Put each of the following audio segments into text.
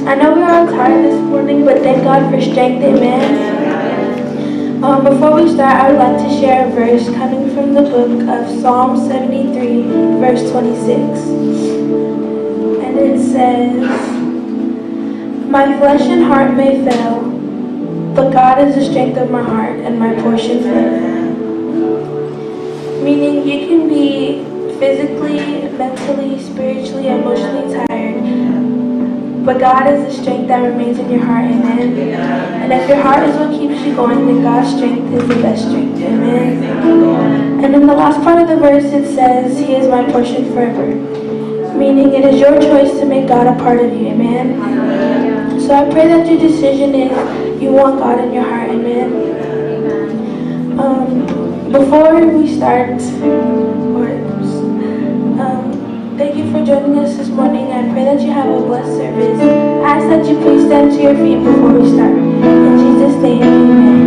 I know we're all tired this morning, but thank God for strength, amen. Before we start, I would like to share a verse coming from the book of Psalm 73, verse 26. And it says, "My flesh and heart may fail, but God is the strength of my heart and my portion forever." Meaning you can be physically, mentally, spiritually, emotionally tired, but God is the strength that remains in your heart, amen? And if your heart is what keeps you going, then God's strength is the best strength, amen? And in the last part of the verse, it says, "He is my portion forever." Meaning it is your choice to make God a part of you, amen? So I pray that your decision is you want God in your heart, amen? Before we start, thank you for joining us this morning. I pray that you have a blessed service. I ask that you please stand to your feet before we start. In Jesus' name, amen.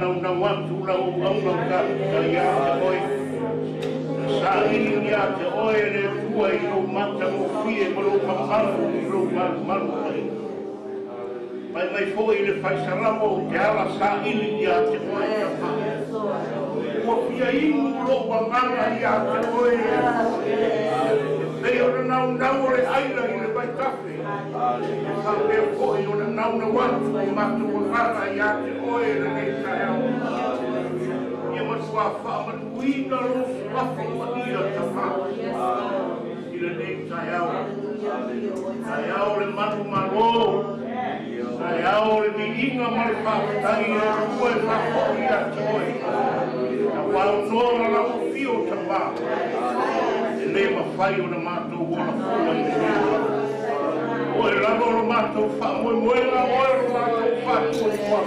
Faanaunau atu lau auauna o tafetai ia te oe. Saili ia te oe le Atua i lou matagofie ma lou mamalu i lou malumalu mai. Mai mai foi le faisalamo te ala saili ia te oe tama. Ua fia inu lou agaga ia te oe e pei ona naunau o le aila i le vaitafe. Faapea foi ona naunau atu o matou agaga ia te oe lenei taeao. Ia matuā faamanuina lou suafa paia tama i lenei taeao. Taeao le manumalo, taeao le viiga ma le faafetai i le Atua e faafoi ia te oe. Aua aunoa ma lau afio tama, e le mafai ona matou ola fua i lenei ola. Oe lava o lo matou faamoemoega, oe o lo matou faatuatua.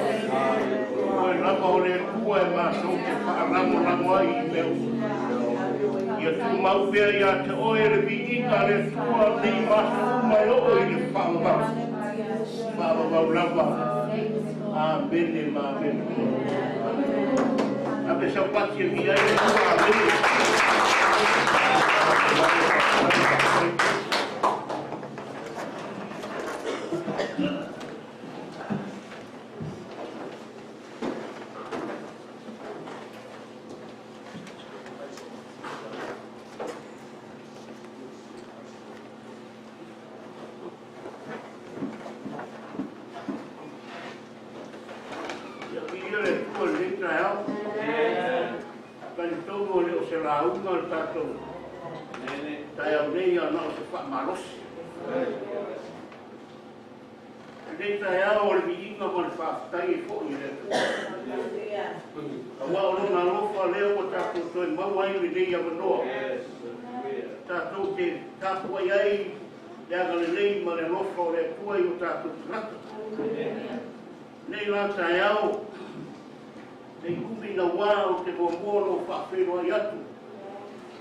Oe lava o le Atua e matou te faalagolago ai i mea uma. Ia tumau pea ia te oe le viiga a le Atua nei ma aso uma e oo i le faavavau. Faavavau lava. Amene ma amene. Ave saupati e viia ai le Atua. Amene. Ia viia le Atua i lenei taeao. Talitonu e le o se lauga le tatou taeao nei, a na o se faamalosi. Lenei taeao o le viiga ma le faafetai e foi i le Atua. Aua o lona alofa lea ua tatou toe maua ai lenei avanoa. Tatou te tapuai ai le agalelei ma le alofa o le Atua i o tatou tagata. Nei la taeao, nei umi nauā o te muamua o loo faafeiloai atu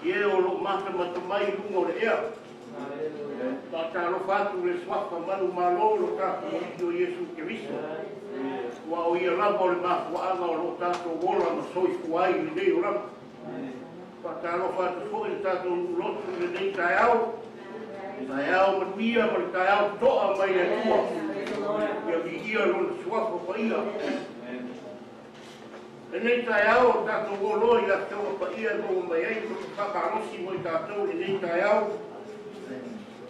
i e o loo matamata mai i luga o le ea. Faatalofa atu le suafa manumalo o lo tatou Alii o Iesu Keriso. Ua o ia lava o le mafuaaga o loo tatou ola ma soifua ai i lenei olaga. Faatalofa atu foi le tatou nuu lotu i lenei taeao. Taeao manuia ma le taeao toa mai le Atua. Ia viia lona suafa paia. Lenei taeao o tatou oloa i afioga paia e maua mai ai faamalosi mo i tatou lenei taeao.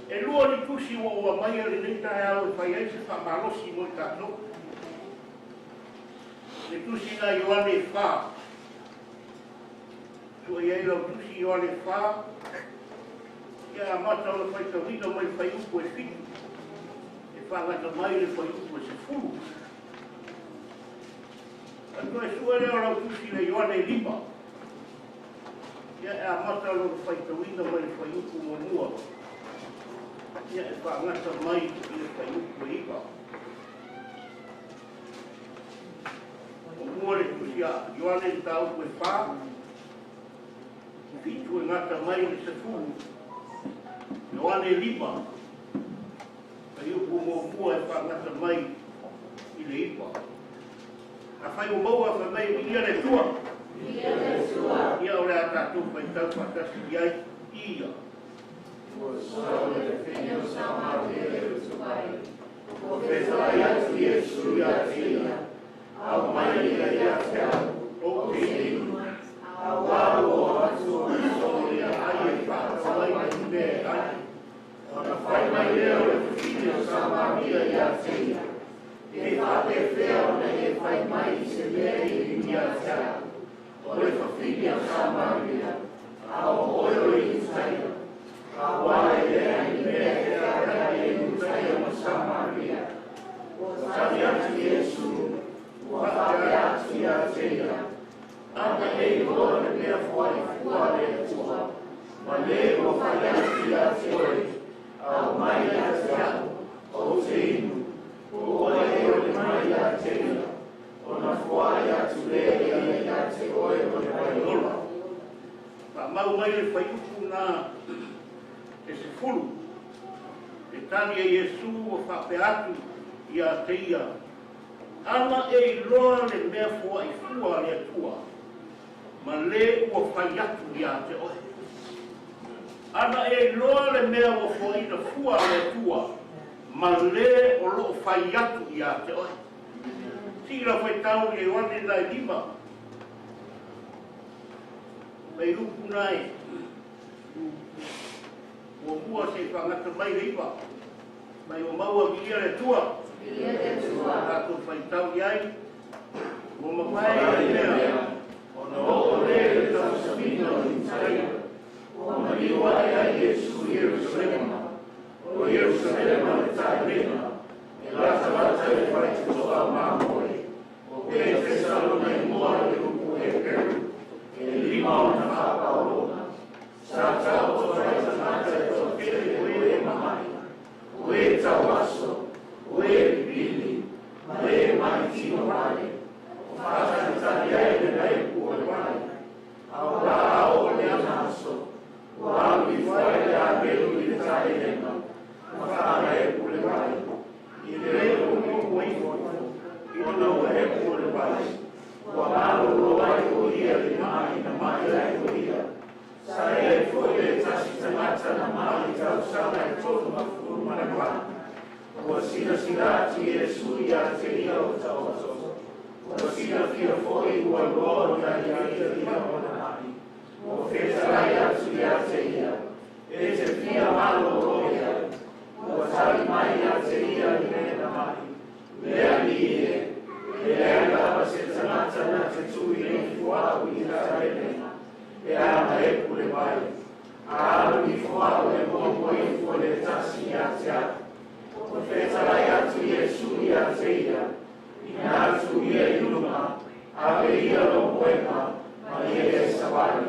E lua ni tusi ua ua mai lenei taeao e fai ai se faamalosi mo i tatou. Le tusi na Ioane 4. Sua i ai lau tusi Ioane 4. Ia amata o le faitauina mai fuaiupu e 7. E faagata mai le fuaiupu e 10. Toe sua lea o lau tusi le Ioane 5. Ia e amata o le faitauina mai le fuaiupu muamua. Ia e faagata mai i le fuaiupu e 9. Muamua le tusi a Ioane le taupu e 4. 7 e gata mai le 10. Ioane 5. Fuaiupu muamua e faagata mai i le 9. Afai o maua fai mai ia le Atua. Ia le Atua. Ia o le a tatou faitau faatasi i ai ia. Ua sau le fafine o Samaria e utuai. Ua fetalai atu Iesu ia te ia. Aumai ia ia te au, Ou te inu. Auā ua oo atu ona solia ai e faatau ai ni mea e ai. Ona fai mai lea o le fafine o Samaria ia te ia. E faapefea ona e fai mai i se mea e inu ia te au. O le fafine o Samaria, a o oe o le Iutaia. Auā e leai ni mea e feagai e Iutaia ma Samaria. Ua tali atu Iesu, ua faapea atu ia te ia. Ana e iloa le mea foai fua a le Atua, ma le ua fai atu ia te oe, aumai ia te au, ou te inu. O oe e ole mai ia te ia, ona foai atu lea ia ia te oe o le vai ola. Faamau mai le fuaiupu na e 10. E tali e Iesu ua faapea atu ia te ia. Ana e iloa le mea foaifua le Atua, ma le ua fai atu ia te oe. Ana e iloa le mea ua foaina fua le Atua, ma le o loo fai atu ia te oe. Si la faitau i Ioane nai 5, mai lupu nai, ua mua se whangata mai leiva, mai o maua viia le Atua. Tātou faitau i ai, ua mapae i mea, ona oo le le tausamina o Itaia, ua maliu ai ai Iesu i Ierusalema, o Ierusalema le taelega, e latalata i le faitotoa o mamoe, o Petesa lona igoa i le upu Heperu, e 5 ona faapaolona. Sa taoto ai tagata e toatele o e mamai, o e tauaso, o e pipili, ma e mai tino mai, o whaatalitali ai le naepu o le mai. A o la o le anaso, ua alu ifo ai le agelu i le taelega, ma whaanaepu le mai. I le leo o ifo, i ona ua epu o le vai, ua malolo ai o ia le mai na mai ai o ia. Sa e foi le tasi tagata na mai tausaga e 38. Ua silasila atu Iesu ia te ia o taoto. Ua silafia foi ua loa ona ia ia ia ona mai. Ua fetalai atu ia te ia, e te fia malolo ia. Ua tali mai ia te ia i lena mai. Lea li e, e leai lava se tagata na te tui nei fuau i le taelega, e ana epu le vai. A alu ifo au e muamua ifo le tasi ia te au. Ua fetalai atu Iesu ia te ia, ina atu ia i luma, ave ia lou moega, ma ia e savali.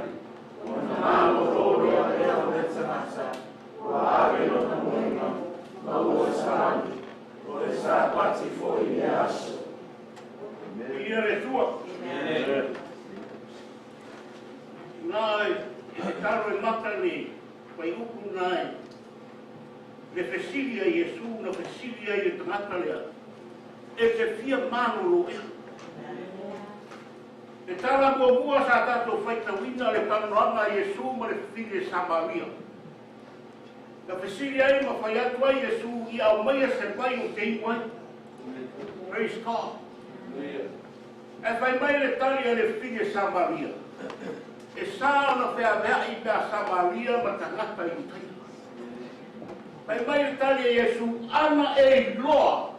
Ona malolo lea lea o le tagata, ua ave lona moega, ma ua savali. O le Sapati foi le aso. Ia le Atua. Nai, e taro e mata ni, pai upu nai, le fesilia Iesu, na fesilia i le tagata lea, e te fia malolo ea. E tala muamua sa tātou faitauina le talanoaga a Iesu ma le fili e Samaria. Na fesili ai ma fai atu ai Iesu i au maia se vai o te inu ai. Praise God. E fai mai le tali a le fili e Samaria. E sa ona feaveai mea Samaria ma tagata i Itaia. Fai mai le tali a Iesu, ana e iloa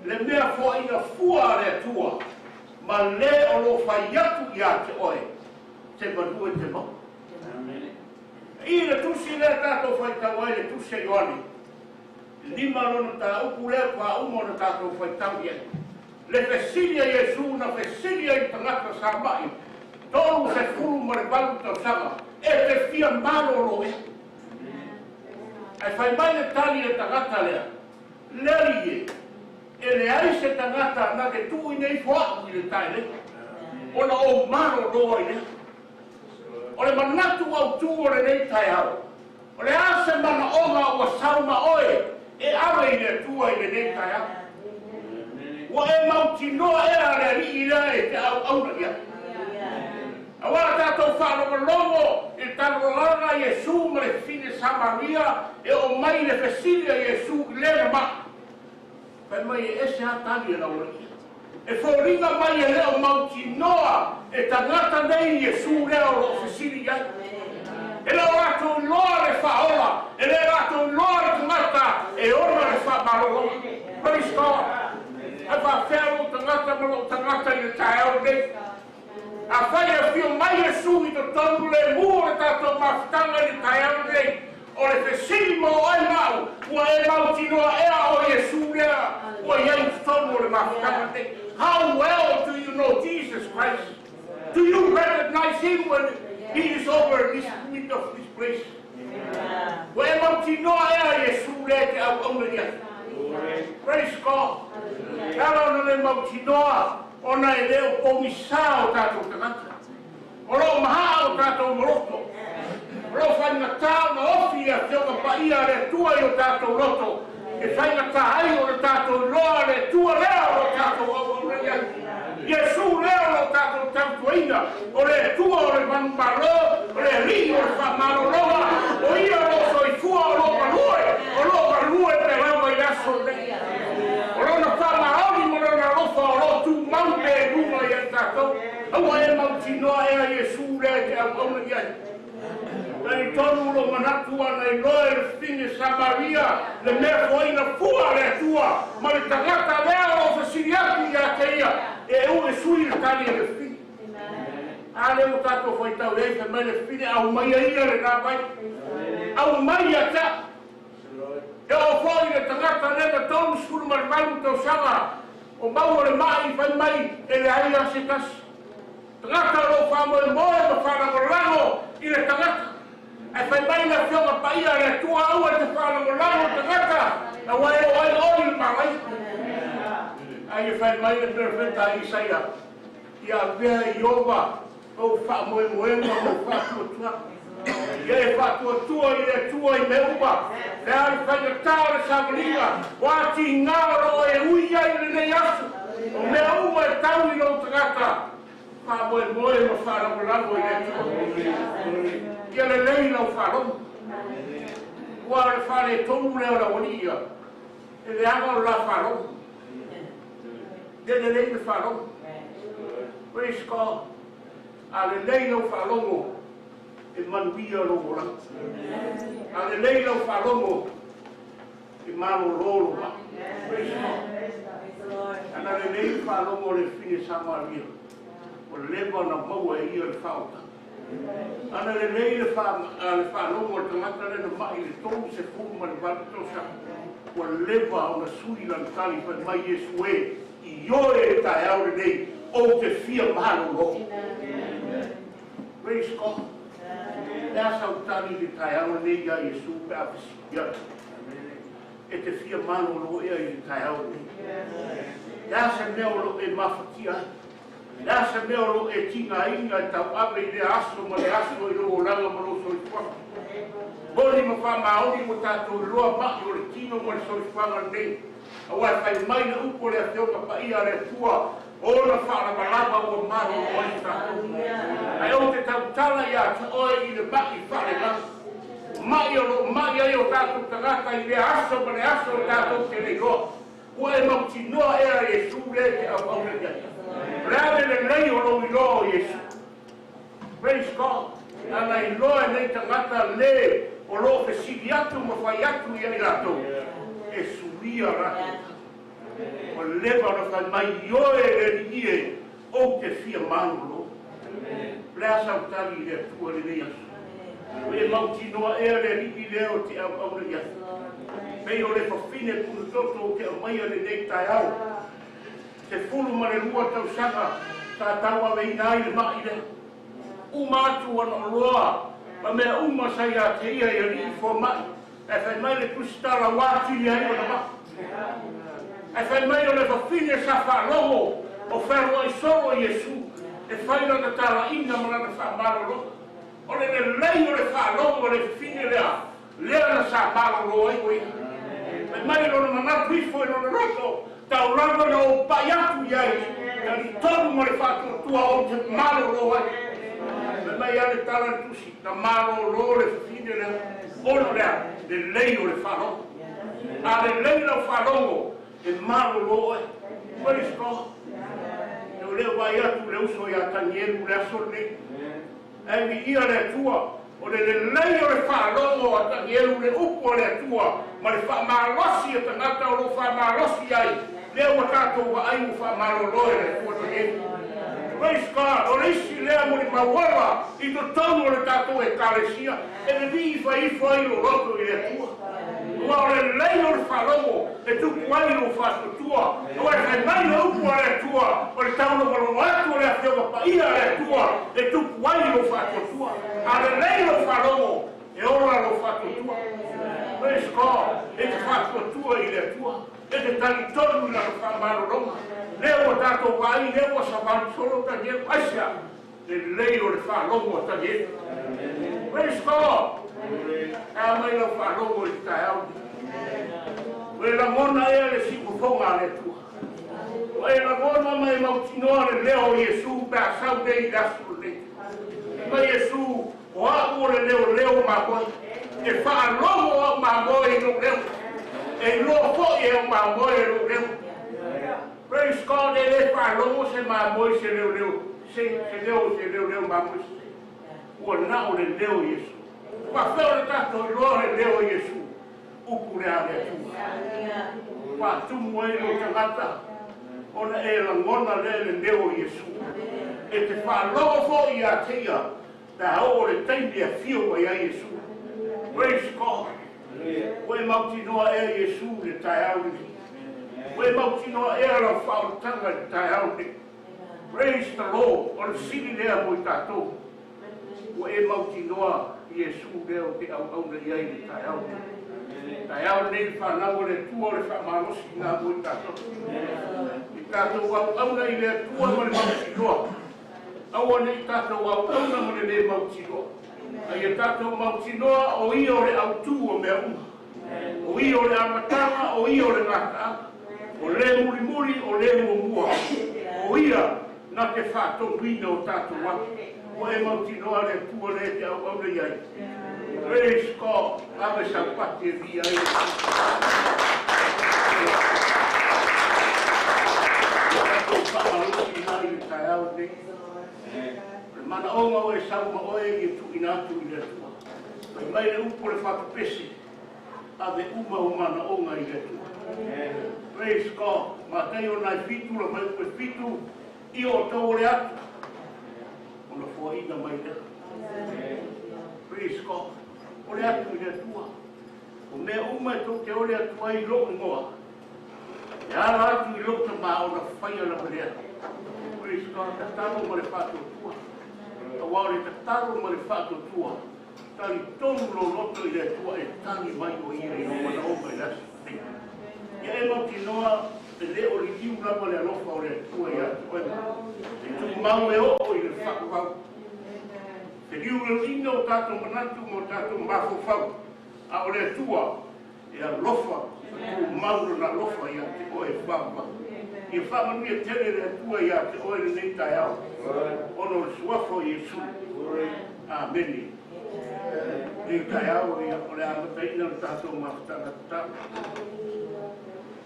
le mea foaina fua a le Atua, ma le o lo fai atu ia te oe, te manu e te mau. I le tusi lea tātou faitau ai le tusi a Ioane, 5 lona tāupu lea pa uma ona tātou faitau i ai. Le fesili a Iesu na fesili ai tagata sa mai, 38 tausaga, e te fia malolo ea. Ai fai mai le tali le tagata lea, lea li e, e leai se tagata na te tui nei foa'u i le taelega, ona o malolo ai lea. O le manatu au tu o le nei taeao, o le a se manaoga ua sau ma oe, e ave i le Atua i le nei taeao. Ua e mautinoa ea le alii lea e te auauna ia. Aua tātou whaalongolongo i le talologa Iesu ma le fili Samaria e o mai le fesili a Iesu i lena maa. Fai mai e ese a tali e laua ia. E fōringa mai e leo mautinoa e tagata nei Iesu lea o loo fesili ai. E leo rātou loa le whaola, e leo rātou loa le tagata e ona le whaamalologa. Praise God. E whawhea o tagata ma loo tagata i le taeao nei. A whai a whio mai Iesu i to tonu le mua le tātou mafutanga i le taeao nei. O le fesili mo ai mau, ua e mautinoa ea o Iesu lea, ua iai tonu o le mafutanga nei. How well do you know Jesus Christ? Do you recognize him when he is over in this mid of this place? Ua e mautinoa ea Iesu lea te au auna ia. Praise God. Kala ona le mautinoa, ona e leo pongisa o tātou tagata. O loo mahaa o tātou moloto. O loo whaingatā na ofi ia whioga paia le Atua i o tātou loto. E whaingatā ai o le tātou loa le Atua lea o le tātou au au. faamanuiaina. O le Atua o le manumalo, o le Alii o le faamalologa, o ia o loo soifua, o loo galue, o loo galue pe lava i le aso lenei. O lona faamaoni ma lona alofa o loo tumau pea i luga ia i tatou. Aua e mautinoa ea Iesu lea e te auauna i ai. Talitonu lo manatu ana iloa e le fafine Samaria le mea foaiina fua a le Atua ma le tagata lea o loo fesili atu ia te ia e u e sui le tali a le fafine. A lea ua tatou faitau ai fai mai le fafine aumaia ia lena vai. Aumaia te au. E oo foi le tagata lea na 38 tausaga o maua le mai fai mai e leai lava se tasi. Tagata o loo faamoemoe ma faalagolago i le tagata. Ae fai mai le Afioga Paia a le Atua aua e te faalagolago i le tagata aua e oo ai oe i le malaia. Ae ia fai mai le perofeta a Isaia, ia avea Ieova ou faamoemoega ma ou faatuatuaga. Ia e faatuatua i le Atua i mea uma, le a le faigatā o le savaliga, o a tigā o loo e ui ai i lenei aso, o mea uma e tau i lou tagata, faamoemoe ma faalagolago i le Atua. Ia lelei lau faalogo. Ua o le faaletonu lea o le aualii ia, e leaga o le la faalogo. Ia lelei le faalogo. Praise God. A lelei lau faalogo, e manuia lou olaga. A lelei lau faalogo, e malolo lou maa. Praise God. Ana lelei le faalogo o le fafine Samaria, o leva ona maua e ia le faaotaga. Ana lelei le faalogo o le tagata lea na mai i le 38 tausaga, ua leva ona sui lana tali fai mai Iesu e, i oe e taeao lenei, ou te fia malolo. Praise God. Le a sau tali i le taeao lenei ia Iesu pe a fesili atu. E te fia malolo ea i le taeao lenei. Le a se mea o loo e mafatia ai. Le a se mea o loo e tigaina e tauave i lea aso ma le aso i lou olaga ma lou soifuaga. Moni ma faamaoni ua tatou iloa mai o le tino ma le soifuaga lenei. Aua e fai mai le upu o le Afioga Paia a le Atua, ona faalavalava ua malolo ai tatou. Ae ou te tautala ia te oe i le mai faalelagi. Mai o loo mai ai o tatou tagata i lea aso ma le aso o tatou te le iloa. Ua e mautinoa ea Iesu lea e te auauna i ai. O le a le lelei o lou iloa o Iesu. Praise God. Ana iloa e nei tagata le o loo fesili atu ma fai atu ia i latou, e suia latou. O leva ona fai mai i oe le Alii e, ou te fia malolo. O le a sau tali i le Atua lenei aso. O e mautinoa ea le Alii lea o te auauna i ai. Pei o le fafine punutoto o te aumaia lenei taeao. 12 tausaga sa tauaveina ai le mai lea. Uma atu ona oloa ma mea uma sa ia te ia i alii fomai. Ae fai mai le tusitala ua atili ai ona mai. Ae fai mai o le fafine sa faalogo o fealuai solo Iesu e fai lana talaina ma lana faamalologa. O le lelei o le faalogo o le fafine lea, lea na sa malolo ai o ia. Fai mai lona manatu ifo i lona loto, tau lava na ou pai atu i ai, talitonu ma le faatuatua ou te malolo ai. Fai mai a le tala le tusi, na malolo le fafine lea, ona lea, lelei o le faalogo. A lelei lau faalogo, e malolo ai. Praise God. E o lea vai atu le uso ia Tanielu le aso lenei. Ae viia le Atua, o le lelei o le faalogo a Tanielu le upu o le Atua, ma le faamalosi a tagata o loo faamalosi ai, lea ua tatou vaai ua faamalolo e le Atua Tanielu. Praise God. O le isi lea mo le mauala i totonu o le tatou ekalesia, e vevii faifo ai lo loto i le Atua. Ua o le lelei o le faalogo e tupu ai lou faatuatua. Aua e fai mai le upu a le Atua, o le taulogologo atu o le Afioga Paia a le Atua e tupu ai lou faatuatua. A lelei lou faalogo, e ola lou faatuatua. Praise God. E te faatuatua i le Atua. E te talitonu i lana faamalologa. Lea ua tatou vaai, lea ua savali solo Tanielu. Aisea, lelei o le faalogo a Tanielu. Praise God. A mai lau faalogo i le taeao. O le lagona ea le siufofoga a le Atua. Ua e lagona ma e mautinoa le leo o Iesu pe a sau nei i le aso lenei. Mai Iesu, o au o le leoleo mamoe. E faalogo au mamoe i lou leo. E iloa foi e au mamoe e lou leo. Praise God, e le faalogo se mamoe se leoleo, se leo se leoleo mamoe. Ua na o le leo Iesu. Faafea o le tatou iloa le leo Iesu. Upu le a le Atua. Faatumu ai lou tagata ona e lagona lea le leo o Iesu. E te faalogo foi ia te ia pe a oo le taimi e afio mai ai Iesu. Praise God. Ua e mautinoa ea Iesu i le taeao lenei. Ua e mautinoa ea lau faaolataga i le taeao lenei. Praise the Lord. O le fesili lea mo i tatou. Ua e mautinoa Iesu lea o te auauna i ai i le taeao lenei. Taeao lenei le fanau o le Atua o le faamalosi na mo i tatou. I tatou auauna i le Atua ma le mautinoa. Aua nei tatou auauna ma le le mautinoa. Ai e tatou mautinoa o ia o le autu o mea uma. O ia o le amataga, o ia o le gataaga. O le mulimuli, o le muamua. O ia na te faatonuina o tatou atu. Ua e mautinoa le Atua le te auauna i ai. Praise God. Ave saupati e via ai. Tatou faamalosi ina i le taeao nei. O le manaoga o e sau ma oe i e tuuina atu i le Atua. Fai mai le upu le faapepese, ave uma o manaoga i le Atua. Praise God. Mataio nai 7 la mai upu e 7, i o tau o le atu. Ona foaina mai lea. Praise God. O le atu i le Atua. O mea uma e tou te ole atu ai i lou igoa. E ala atu i lou tamā ona faia lava lea. Praise God. Tatalo ma le faatuatua. Aua o le tatalo ma le faatuatua. Tali tonu lo loto i le Atua e tali mai o ia i lou manaoga i le aso nei. Ia e mautinoa e le o liliu lava le alofa o le Atua ia te oe. E tumau e oo i le faavavau. Te liu le ina o tatou manatu ma o tatou mafaufau. A o le Atua e alofa, tumau lona alofa ia te oe faavavau. Ia faamanuia tele le Atua ia te oe lenei taeao. Ona o le suafa o Iesu. Amene. Nei taeao ia o le amataina o le tatou mafutaga tatalo.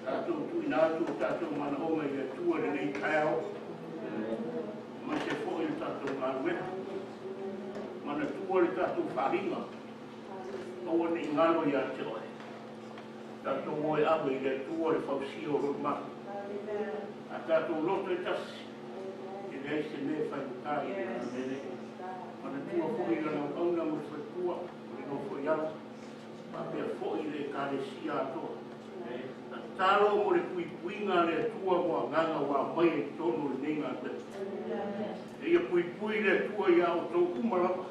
Tatou tuuina atu o tatou manaoga i le Atua lenei taeao. Ma se foi le tatou galuega. Manatua le tatou faaaliga. Aua ne i galo ia te oe. Tatou o e ave i le Atua le fausia o lou malu. A tatou loto e tasi, e leai se mea e faigata i le Atua. Manatua foi lana auauna mo le faletua, o le nofo i ala. Faapea foi le Ekalesia atoa. Tatalo mo le puipuiga a le Atua mo agaga ua aumai i totonu o lenei galuega. E ia puipui le Atua ia outou uma lava.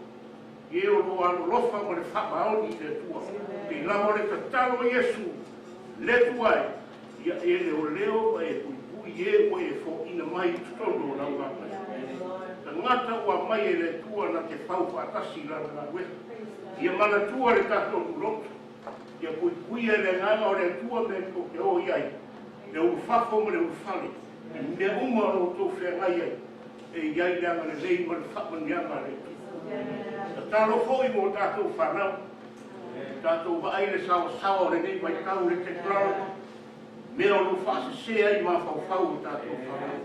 I e o lo alolofa ma le faamaoni i le Atua. Pei lava o le tatalo a Iesu, le Atua e, ia e leoleo ma e puipui e ua e foaina mai i totonu o lau galuega. Tagata ua mai e le Atua na te fau faatasi i lana galuega. Ia manatua le tatou loto. Ia puipuia le agaga o le Atua me tou te o i ai. Le ulufafo ma le ulufale. I mea uma o lo outou feagai ai. E i ai le agalelei ma le faamanuiaga a le Atua. Tatalo foi mo tatou fanau. Tatou vaai le saosaoa o lenei vaitau le technology. Mea o lo faasese ai mafaufau o tatou fanau.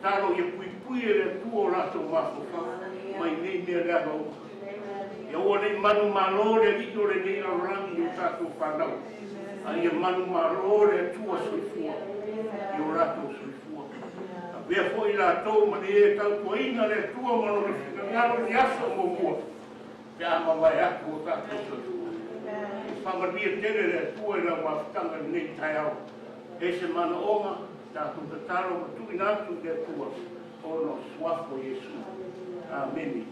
Tatalo ia puipui e le Atua o latou mafaufau mai nei mea leaga uma. Ia ua nei manu malo le alii o lenei lalolagi i o tatou fanau. A ia manu malo le Atua soifua i o latou soifua. Avea foi latou ma le e tautuaina le Atua ma lona finagalo i aso muamua. Pe a mavae atu o tatou soifua. E faamanuia tele le Atua i lau mafutaga i lenei taeao. E se manaoga, tatou tatalo ma tuuina atu i le Atua ona o suafa o Iesu. Amene.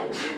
much.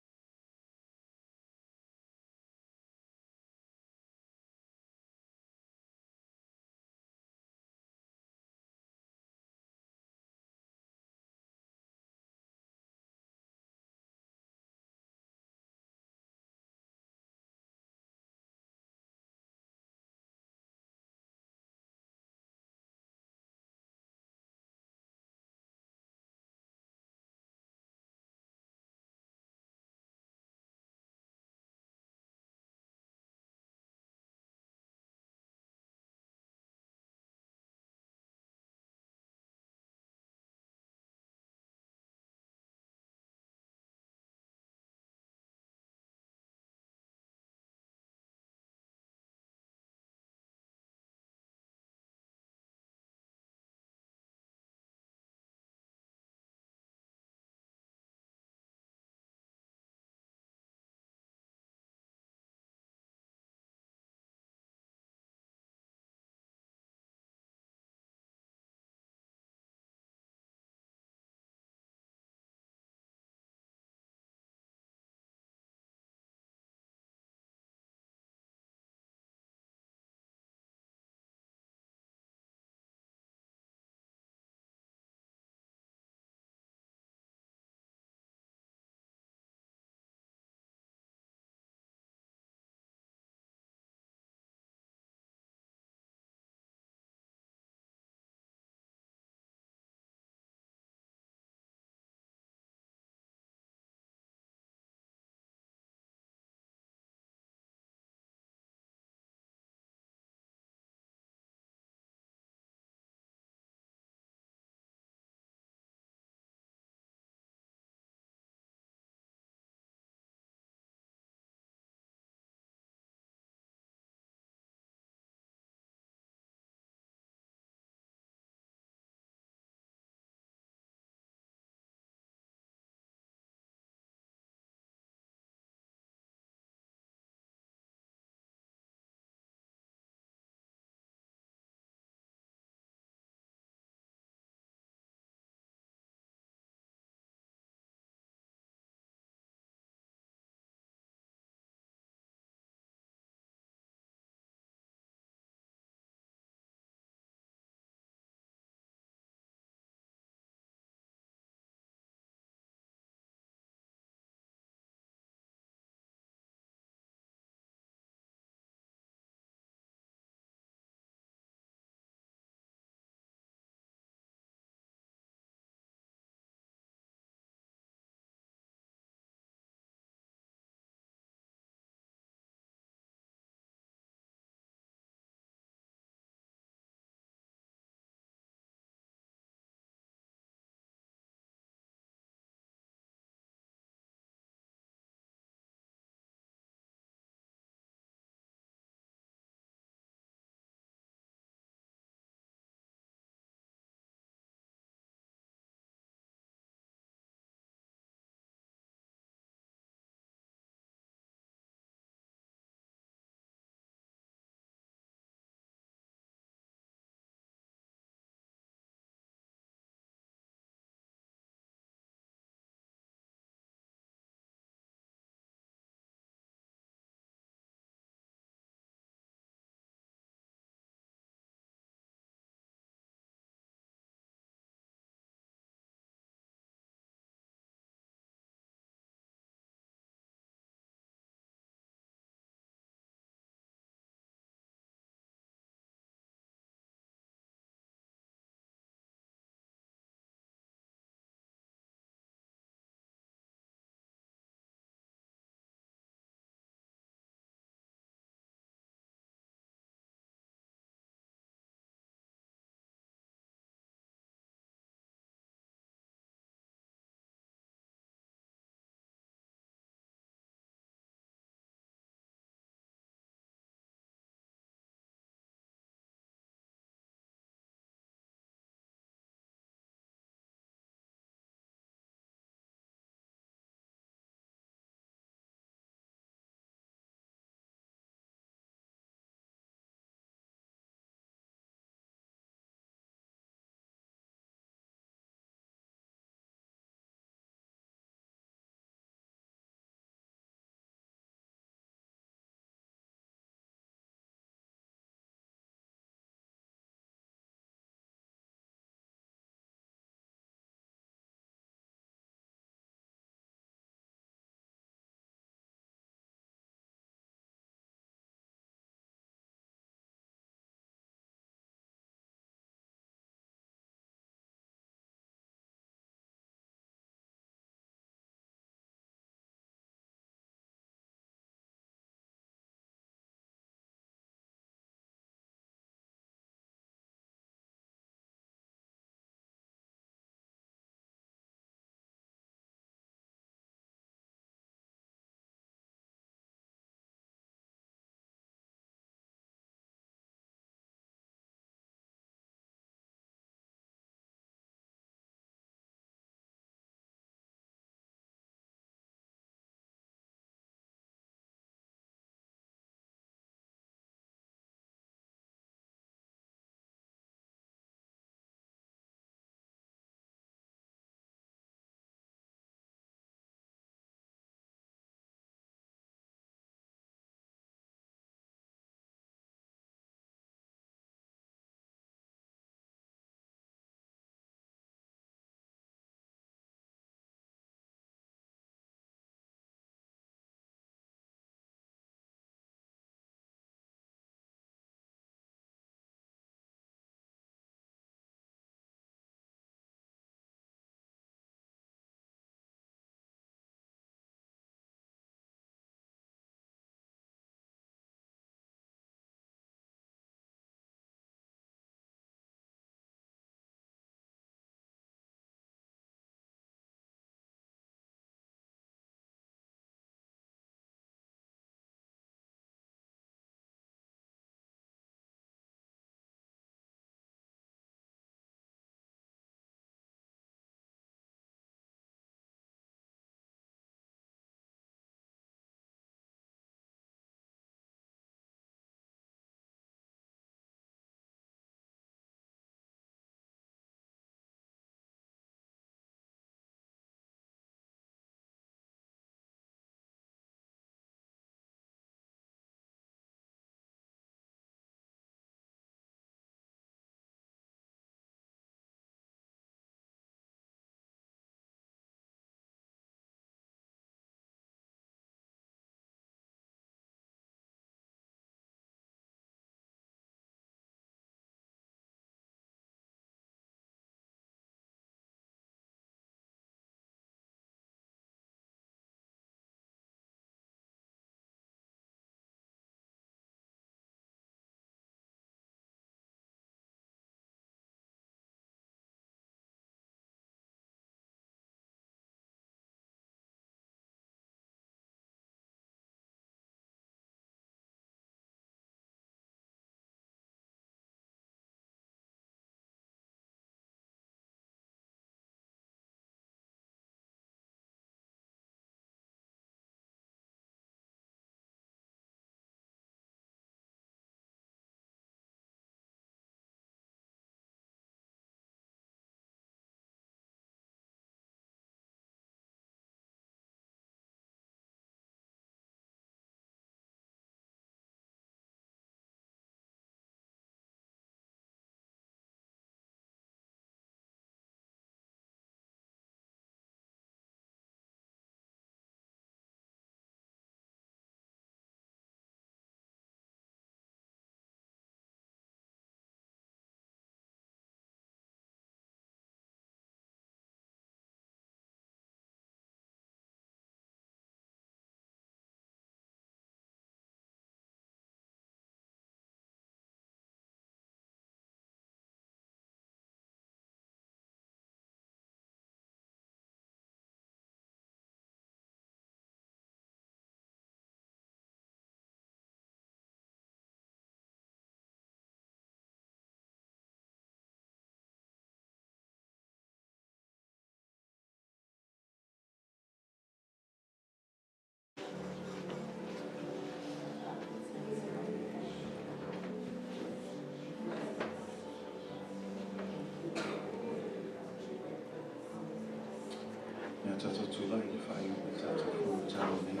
Tatou tulai i le faaiuga o le tatou fonotaga nei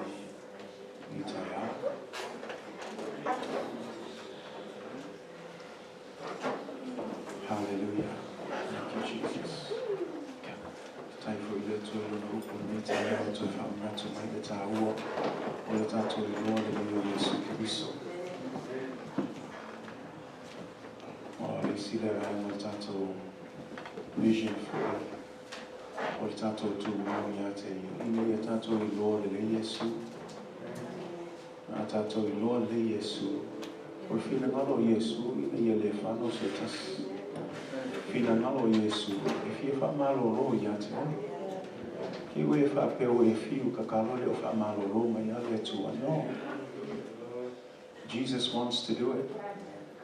i taeao. Hallelujah. Thank you, Jesus. Faafetai foi i le Atua i Lona upu i lenei taeao e toe faamanatu mai le taua o le tatou iloa lelei o Iesu Keriso. O le isi lea vaega o le tatou vision foi o le tatou tumau ia te Ia, ina ia tatou iloa lelei Iesu. A tatou iloa lelei Iesu, o le finagalo o Iesu ina ia le fano se tasi. Finagalo o Iesu e fia faamalolo ia te oe. Ke ue e faapea ua e fiu kakalo le o faamalolo mai a le Atua. No. Jesus wants to do it,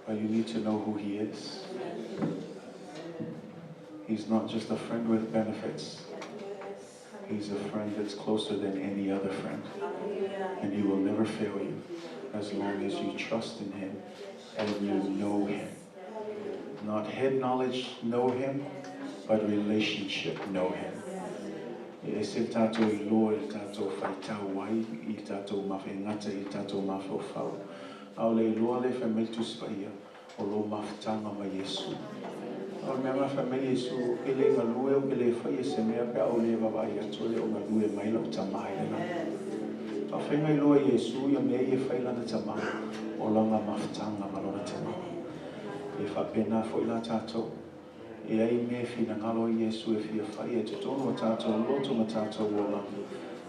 but you need to know who he is. He's not just a friend with benefits. He's a friend that's closer than any other friend. And he will never fail you as long as you trust in him and you know him. Not head knowledge know him, but relationship know him. E ese le tatou iloa i le tatou faitau ai, i le tatou mafegata, i le tatou mafaufau. A o le iloa le fai mai le Tusi Paia, o lou mafutaga ma Iesu. O le mea ma fai mai Iesu, e le galue o ke le fai e se mea pe a ou le vaavaai atu e le o galue mai lau Tamā i le lagi. Faafaiga iloa Iesu ia mea ia e fai lana Tamā, o lana mafutaga ma lona Tamā. E faapena foi la tatou. E ai mea e finagalo ai Iesu e fia fai e totonu o tatou loto ma tatou olaga.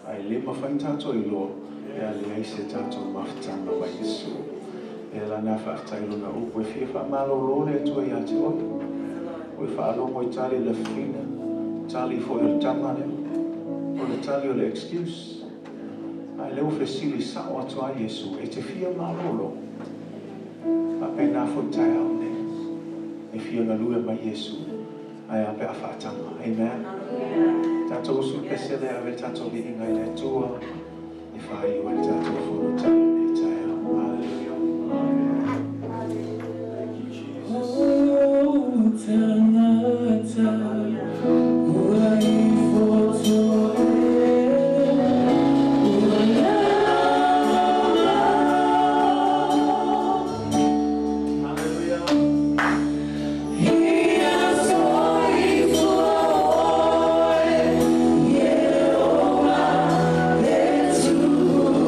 Ae le mafai ona tatou iloa pe a leai se tatou mafutaga ma Iesu. E ala na faafetai lona upu e fia faamalolo le Atua ia te oe. Ua e faalogo i tali o le fafine, tali foi o le tama lea. O le tali o le excuse. Ae lea ua fesili sao atu a Iesu, e te fia malolo? Faapena foi taeao nei. E fia galue mai Iesu, ae a pe a faataga. Amen. Tatou usu le pesele ave le tatou viiga i le Atua e faaiu ai le tatou fonotaga nei taeao. Hallelujah. Thank you, Jesus. O tagata ua ifo atu e ua lama. Hallelujah. Ia soifua oe, Ieova le Atua.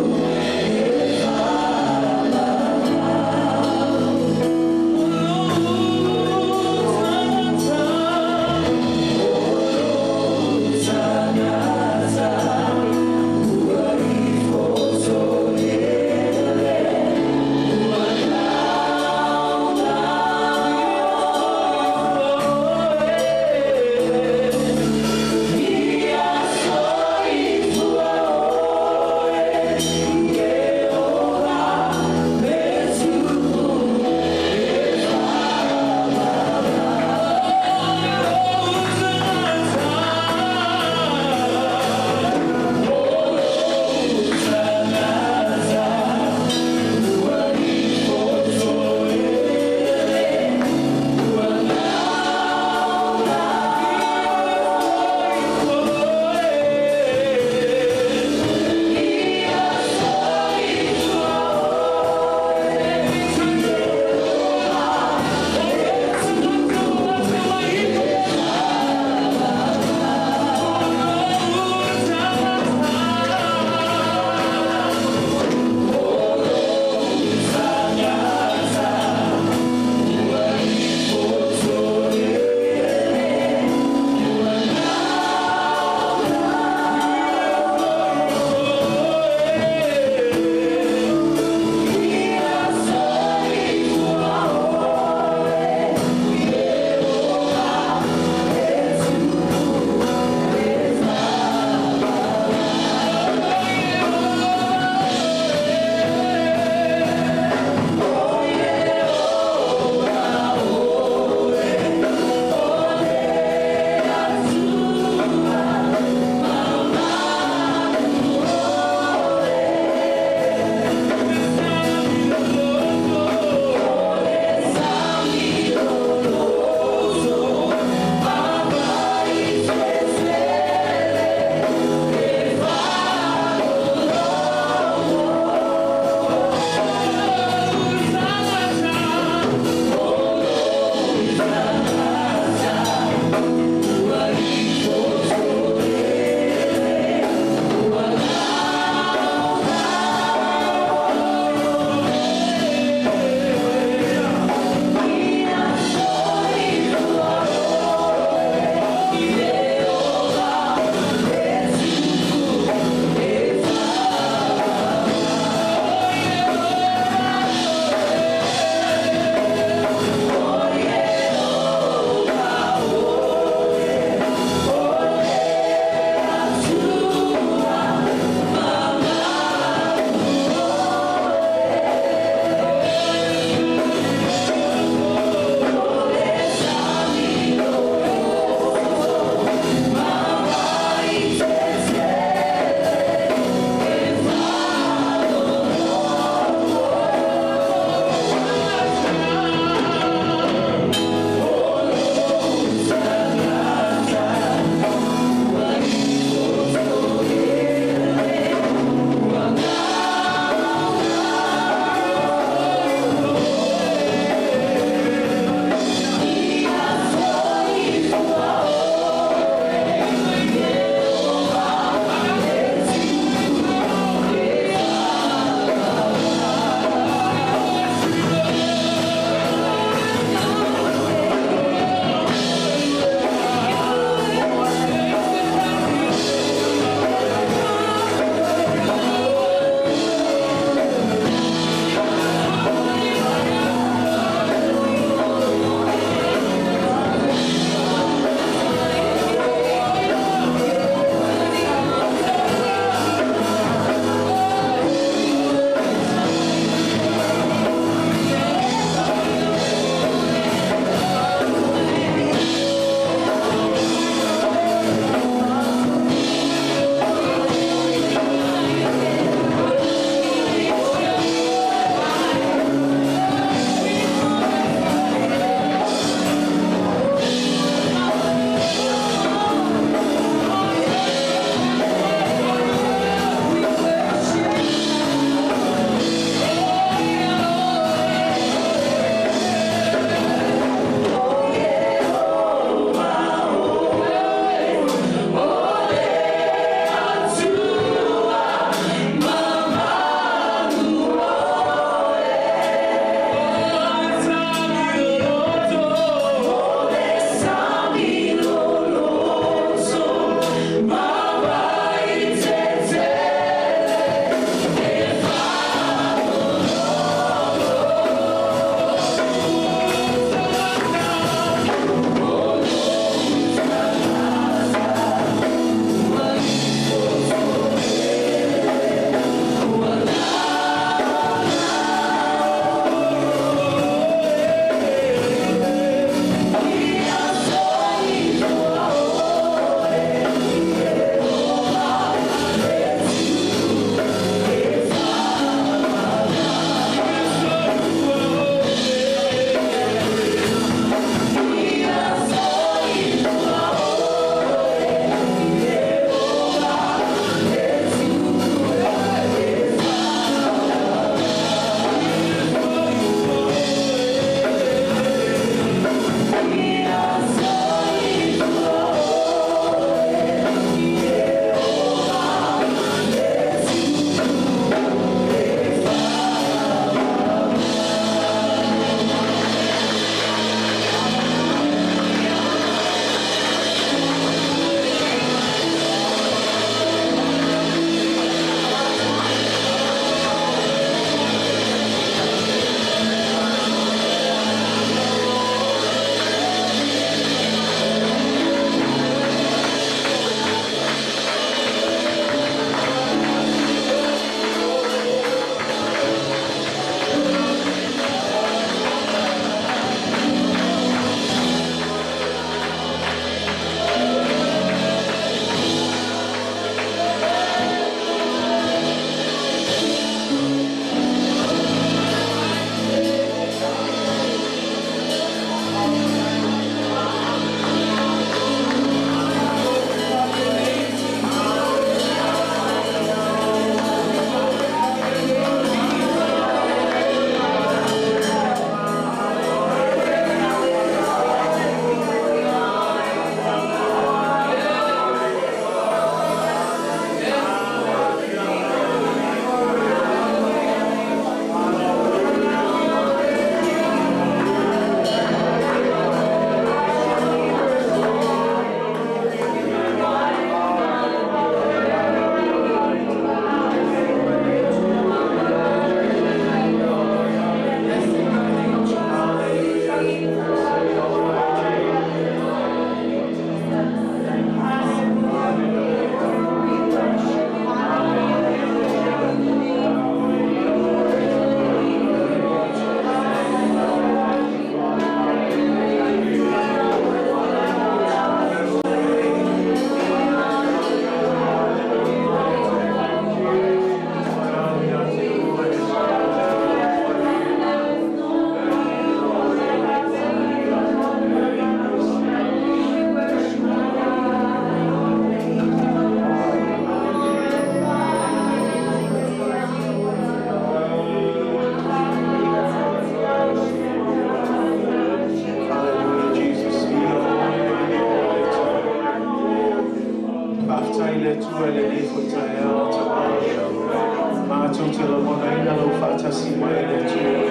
te lagonaina lou faatasi mai e le Atua.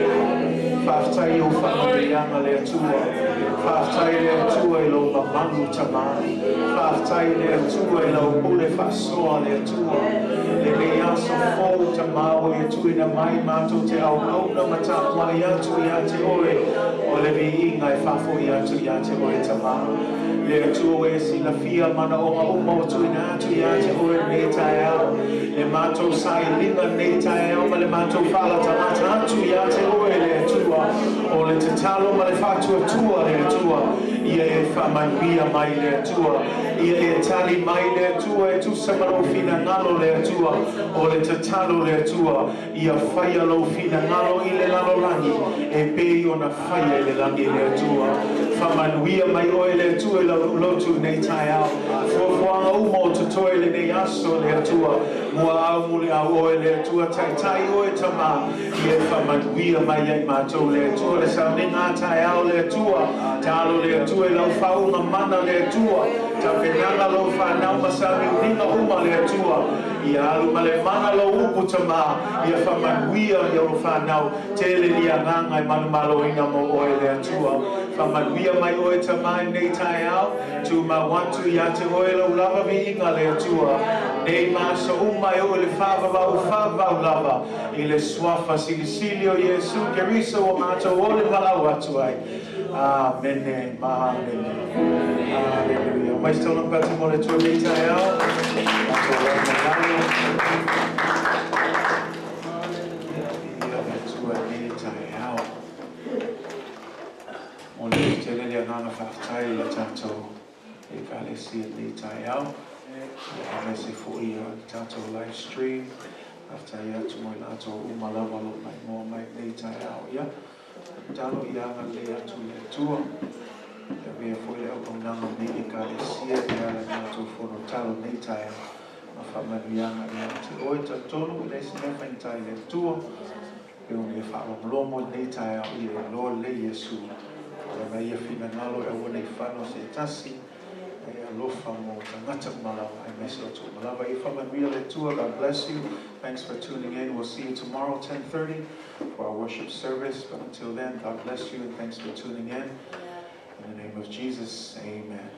Faafetai i ou faamanuiaga le Atua. Faafetai le Atua i lou mamalu Tamā. Faafetai le Atua i lau pule faasoa le Atua. Lenei aso fou Tamā ua e tuuina mai matou te auauna ma tapuai atu ia te oe o le viiga e faafoi atu ia te oe Tamā. Le Atua ua e silafia manaoga uma ua tuuina atu ia te oe lenei taeao. Le matou sailiga lenei taeao ma le matou faalatalata atu ia te oe le Atua. O le tatalo ma le faatuatua le Atua. Ia e faamanuia mai le Atua. Ia e tali mai le Atua e tusa ma lou finagalo le Atua. O le tatalo le Atua. Ia faia lou finagalo i le lalolagi e pei ona faia i le lagi le Atua. Faamanuia mai oe le Atua i lau lotu nei taeao. Fuafuaga uma o totoe lenei aso le Atua. Muaau muliau oe le Atua taitai oe Tamā. Ia e faamanuia mai ia i matou le Atua. Le sauniga a taeao le Atua. Talo le Atua i lau faauuga mana le Atua. Tapenaga lou fanau ma sauniuniga uma le Atua. Ia alu ma le mana lou upu Tamā. Ia faamanuia ia lou fanau. Tele ni agaga e manumaloina mo oe le Atua. Faamanuia mai oe Tamā i lenei taeao. Tumau atu ia te oe lau lava viiga le Atua. Nei ma aso uma e oo i le faavavau faavavau lava. I le suafa silisili o Iesu Keriso ua matou ole valaau atu ai. Amene ma amene. Aleluia. Mai se taulaga pea mo le Atua i lenei taeao. Matou laumalalo. Viia le Atua i lenei taeao. Momoli atu tele le agaga faafetai i le tatou Ekalesia i lenei taeao. Aemaise foi le tatou live stream. Faafetai atu mo i latou uma lava o lo o maimoa mai i lenei taeao. Ia, tatalo ia agalelei atu le Atua. Ia avea foi le auaunaga o lenei Ekalesia e ala i le matou fono talo i lenei taeao ma faamanuiaga ia te oe. Talitonu e leai se mea faigata i le Atua. E ona ia faalogologo i lenei taeao ia iloa lelei Iesu. O lana ia finagalo e aua nei fano se tasi. E alofa mo tagata uma lava aemaise outou uma lava. Ia faamanuia le Atua. God bless you. Thanks for tuning in. We'll see you tomorrow 10:30 for our worship service. But until then, God bless you and thanks for tuning in. In the name of Jesus, amen.